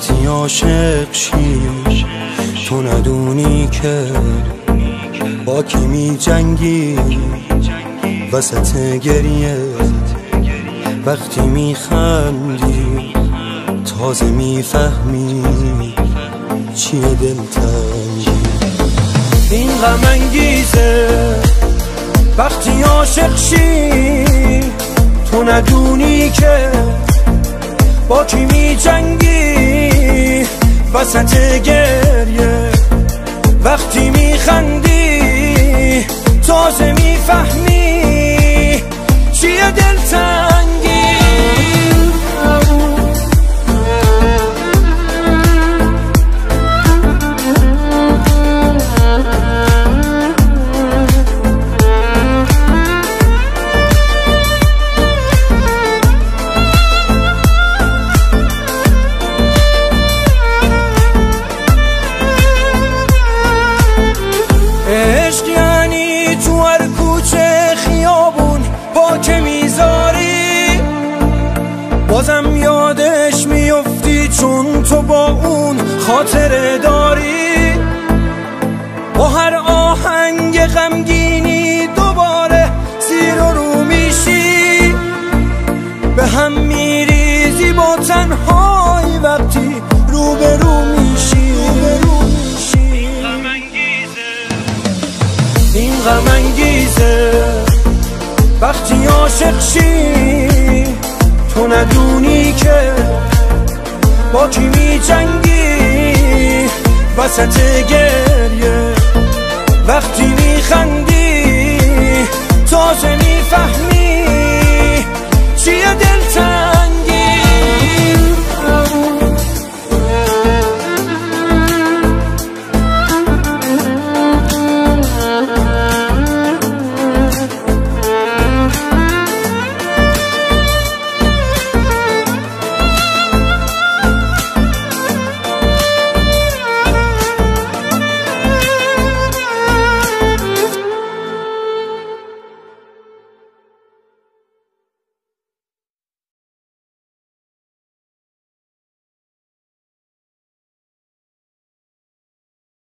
وقتی عاشق شی تو ندونی که با کی می جنگی وسط گریه، وقتی می خندی تازه می فهمی چیه دلتنگی. این غم انگیزه وقتی عاشق شی تو ندونی که با کی می جنگی وسط گریه، وقتی می خندی تازه می فهمی چیه دلتنگی. عشق یعنی تو هر کوچه خیابون با که میذاری، بازم یادش میفتی چون تو با اون خاطره داری. با هر آهنگ غمگینی دوباره زیر و رو میشی، به هم میریزی با تنهایی وقتی رو به رو میشی. این غم انگیزه وقتی عاشق شی تو ندونی که با کی می جنگی وسط گریه،